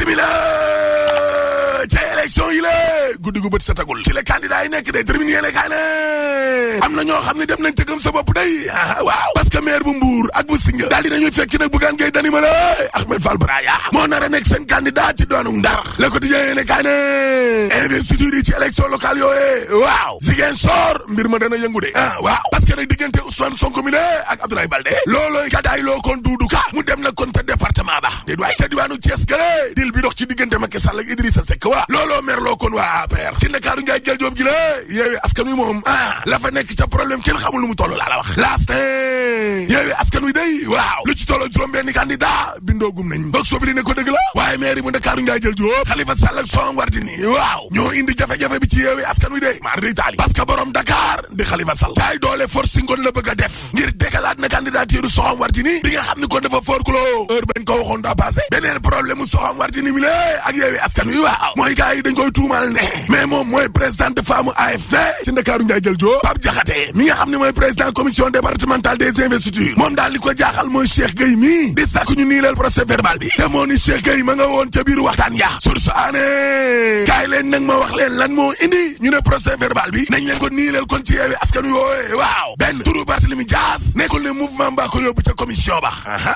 bisimila ca élection yi la guddi gu bët sa tagul ci la candidat yi nekk de termine yéene kaay ne am na ñoo xam ne dem nañ ca gëm sa bopp day waaw parce que maire bu Mbour ak bu Singa daal dinañuy fekki nag Bougane Gueye Dany ma la Ahmed Fall Braya moo nar a nekk seen candidat ci doonu Ndar Le Quotidien yéene kaay ne investiture yi ci élection locale yooye waaw Ziguinchor mbir ma dana yëngu de waaw parce que nag diggante Ousmane Sonko mi la ak Abdoulaye Baldé loolooy kadaay loo kon Doudou Ka mu dem na kon te département ba déet waay ca diwaanu Thiès gële dil bi dox ci diggante Macky Sall ak Idrissa Seck waa looloo merloo kon waa APR ci Ndakaaru Njaay jël joob gi la Yewwi Askan Wi moom la fa nekk ca problème kenn xamul lu mu toll laa la wax laast Yewwi Askan Wi day waaw lu ci tolloo juróom-benni candidat bindoogum nañ boog sobi li ne ko dëgg la waaye maire bu Ndakaaru Njaay jël joob Khalifa Sall ak Soham Wardini waaw ñoo indi jafe-jafe bi ci Yewwi Askan Wi day maar day taali parce que borom Dakar di Khalifa Sall jaay doole force ngoon la bëgg a def ngir décalaat na candidature Soham Wardini bi nga xam ni kon dafa forclos heure bañ ko waxoon daa passé beneen problème mu Soham Wardini mi la ak Yewwi Askan Wi waaw mooy gars yi dañ koy tuumal ne mais moom mooy présidente femme AFP ci Ndakaaru Njaay jël joo Pape Diakhaté mi nga xam ne mooy président commission départementale des investitures moom daal li ko jaaxal mooy Cheikh Gueye mi di sàkku ñu niilal procès verbal bi te moo ni Cheikh Gueye ma nga woon ca biir waxtaan ya source aané kaay leen nag ma wax leen lan moo indi ñu ne procès verbal bi nañ leen ko niilal kon ci Yewwi Askan Wi woowe waaw benn turu Barthélémy Dias nekkul ne mouvement mbaa ko yóbbu ca commission ba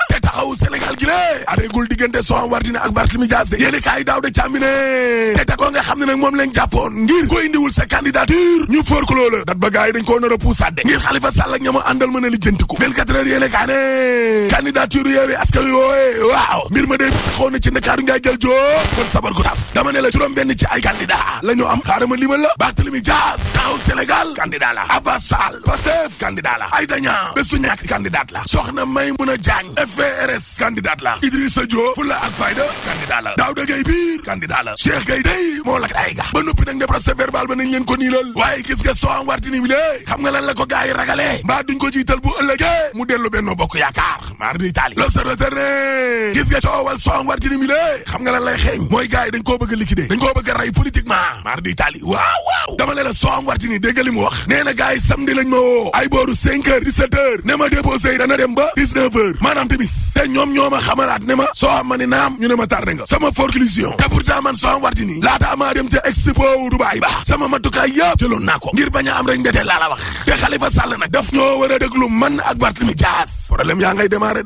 te taxawu Sénégal gi lée areegul diggante Soham Wardini ak Barthélémy Dias de yéeni kaay daaw de càmbine te dat boo nga xam ne nag moom lañ jàppoon ngir ko indiwul sa candidature ñu forclos la dat ba gars yi dañ koo nar a puusaat de ngir Khalifa Sall ak ñama àndal mën a lijjantiku 24 heures yéene kaay ne candidature Yewwi Askan Wi woowe waaw mbir ma dee taxaw na ci Ndakaaru Njaay jël joo kon sabar ko tas dama ne la juróom benn ci ay candidat la ñu am xaarama limal la Barthélémy Dias taxaw Sénégal candidat la Abbas Sall Pastef candidat la Aïda Niang Bésu Ñakk candidat la Soxna Maïmouna Diagne FPRS candidat la Idrissa Diop Fulla ak Fayda candidat la Daouda Gueye Pire candidat la Cheikh Gueye day moo lak ay ga ba noppi nag ne procès verbal ba nañ leen ko niilal waaye gis nga Soham Wardini bi lée xam nga lan la ko gars yi ragalee mbaa duñ ko jiital bu ëllëgee mu dellu Benno Bokk Yaakaar maar di taali L'Observateur ne gis nga coowal Soham Wardini bi lée xam nga lan lay xeeñ mooy gars yi dañ koo bëgg a liquider dañ koo bëgg a rey politiquement maar di taali waaw dama ne la Soham Wardini dégg li mu wax nee na gars yi samedi lañ ma woo ay booru 5 heures 17 heures ne ma déposé dana dem ba 19 heures maanaam timis te ñoom ñoo ma xamalaat ne ma Soham ma ni naam ñu ne ma tardé nga sama forclusion te pourtant man Soham Wardini laata maa dem ca expo Dubaï ba sama matukaay yëpp jëloon naa ko ngir bañ a am rek ndete laa la wax te Khalifa Sall nag daf ñoo war a déglu man ak Barthélémy Dias problème yaa ngay démarré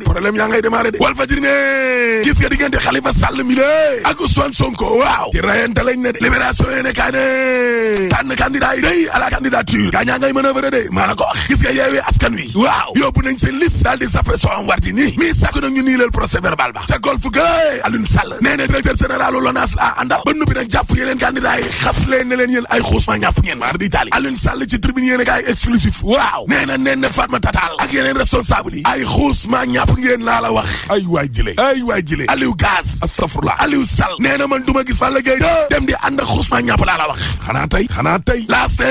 de Walfadjri ne gis nga diggante Khalifa Sall mi lé ak Ousmane Sonko waaw ci rayante lañ ne de Libération yéene kaay ne tànn candidat yi day à la candidature gaa ñaa ngay manœuvre de maa la ko wax gis nga Yewwi Askan Wi waaw yóbbu nañ seen liste daal di sappe Soham Wardini mi sàkk nag ñu niilal procès verbal ba ca golf gay Alioune Sall nee na directeur général LONASE la àndal ba noppi nag jàpp yeneen candidat yi xas leen ne leen yéen ay xuusma ñàpp ngeen maar di taali Alioune Sall ci tribune yéene kaay exclusif waaw nee na nen na Fatma Tatal ak yeneen responsable yi ay xuusma ñàpp ngeen laa la wax ay waay jële Aliou Gaz astafurlah Aliou Sall nee na man duma gis Balla Gaye dem di ànd ak xuusma ñàpp laa la wax xanaa tey laaste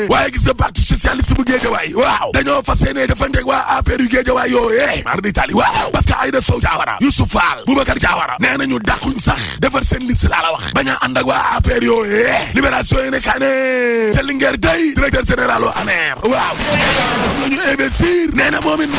waaye gis nga parti socialiste bu Géejawaay waaw dañoo fas yéene defanteeg waa APR yu Géejawaay yooyee mar di tali waaw parce que Aïda Sow Diawara Youssouf Fall Boubacar Diawara nee nañu dàquñ sax defar seen liste laa la wax bañ a ànd ak waa APR yooyee Libération yi ne kaa ne ca Linguère day directeur général o ANER waaw moom la ñu investir nee na moom it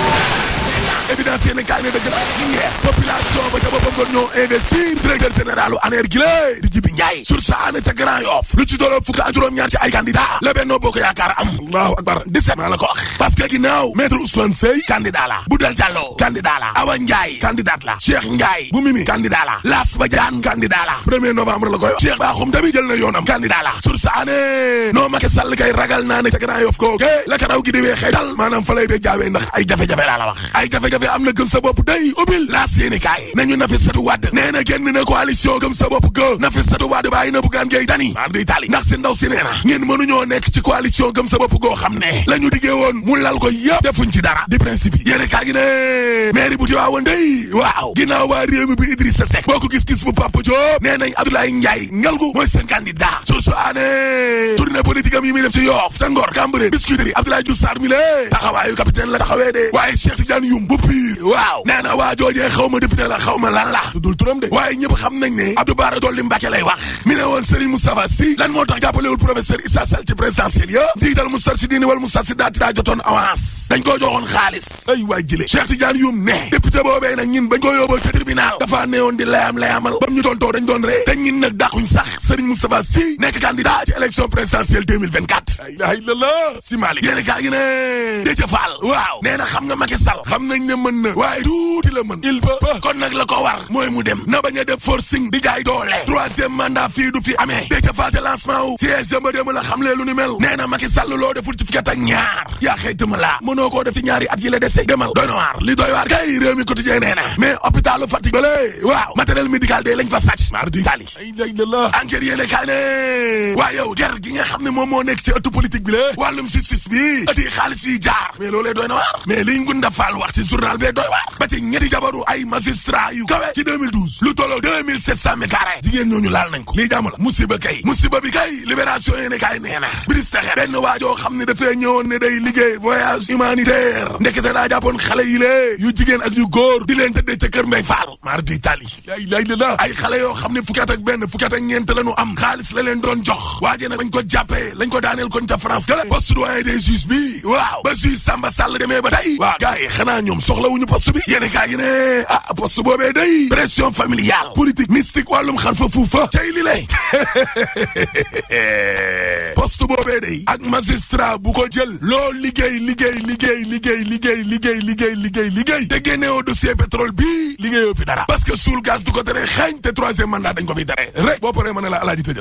évidence yéene kaa ne dëgg la Linguère population ba ca boppam doon ñoo investir directeur général o ANER gi la di Jibi Ndiaye sur sa ana ca Grand Yoff lu ci dooloo fukk ak juróom-ñaar ci ay candidat la Benno Bokk Yaakaar am Allahu akbar 17 maa la ko wax parce que ginnaaw maître Ousmane Seye candidat la Boudel Diallo candidat la Awa Ndiaye candidat la Cheikh Ndiaye bu Mimi candidat la Lass Badiane candidat la 1er novembre la koy wax Cheikh Bakhoum tamit jël na yoonam candidat la sur sa ane noo Macky Sall kay ragal naa ne ca Grand Yoff ko la karaw gi di weexee dal maanaam fa lay de jaawee ndax ay jafe-jafe laa la wax ay jafe-jafe am na gëm sa bopp day ubbil laas yéeni kaay nañu Nafissatou Wade nee na génn na coalition gëm sa bopp ga Nafissatou Wade bàyyi na Bougane Gueye Dany mar di tali ndax si ndaw si nee na ngeen mënuñoo nekk ci coalition gëm sa bopp goo xam ne la ñu diggee woon mu lal ko yëpp defuñ ci dara di principe yi yéeni kaay gi ne mairie bu Tivaouane day waaw ginnaaw waa réew mi bi Idrissa Seck boo ko gis-gis bu Papa Diop nee nañ Abdoulaye Ndiaye Ngalgou mooy seen candidat source aané tournée politique am yi muy def ci Yoff ca Ngor Cambérène Biscuiterie Abdoulaye Diouf Sarr mi lée taxawaayu capitaine la taxawee de waaye Cheikh Tidiane Youm bu pur waaw nee na waa joojee xaw ma député la xaw ma lan la tuddul turam de waaye ñëpp xam nañ ne Abdou Bara Dolly Mbacké lay wax mi ne woon Serigne Moustapha Sy lan moo tax jàppalewul professeur Issa Sall ci présidentiel ya njiital Moustarchidine wala Moustarchidaty daa jotoon avance dañ koo joxoon xaalis ay waay jële Cheikh Tidiane Youm ne député boobee nag ñin bañ ko yóbboo ca tribunal dafa neewoon di layamal bam ñu tontoo dañ doon ree te ñin nag dàquñ sax Serigne Moustapha Sy nekk candidat ci élection présidentielle 2024 la ilaha illallah si Malick yéene kaa gi ne Déthié Fall waaw nee na xam nga Macky Sall xam nañ ne mën na waaye tuuti la mën il peut kon nag la ko war mooy mu dem na bañ a def forcing di jaay doole troisième mandat fii du fi amee Déthié Fall ca lancement wu siège ba dem la xam lee lu ni mel nee na Macky Sall loo deful ci fukki at ak ñaar yaa xëytama laa mënoo koo def ci ñaari at yi la dese demal doy na waar li doy waar kay réew mi quotidien nee na mais hôpitalu Fatick bale waaw matériel médical de lañ fa sàcc mardi tali ay la enquête yéene kaa ne waa yow ger gi nga xam ne moom moo nekk ci ëttu politique bi la wàllum justice bi ëtti xaalis yi jaar mais loolee doy na waar mais liñ Ngunda Fall wax ci journal bee doy waar ba ci ñetti jabaru ay magistrat yu kawe ci 2012 lu tolloo 2700 mètres carrés jigéen ñooñu laal nañ ko lii jàmm la musiba bi kay libération yéene kaay nee na Brice Texe benn waajoo xam ne dafay ñëwoon ne day liggéey voyage humanitaire ndekete daa jàppoon xale yi lée yu jigéen ak yu góor di leen tëddee ca kër Mbay Fall mardi tali la ay xale yoo xam ne fukki at ak benn fukki at ak ñeent la ñu am xaalis la leen doon jox waaje nag bañ ko jàppee lañ ko daaneel kon ca France gële poste doyen des juges bi waaw ba juge Samba Sall demee ba tey waaw gars yi xanaa ñoom soxlawuñu poste bi yéene kaa gi ne poste boobee day pression familiale politique mystique wàllum xar fa fuufa cay li lay poste boobee day ak magistrat bu ko jël loo liggéey te génneewoo dossier pétrole bi liggéeyoo fi dara parce que suul gaz du ko tere xeeñ te troisième mandat dañ ko fi tere rek boo paree ma ne la alaaji tëjal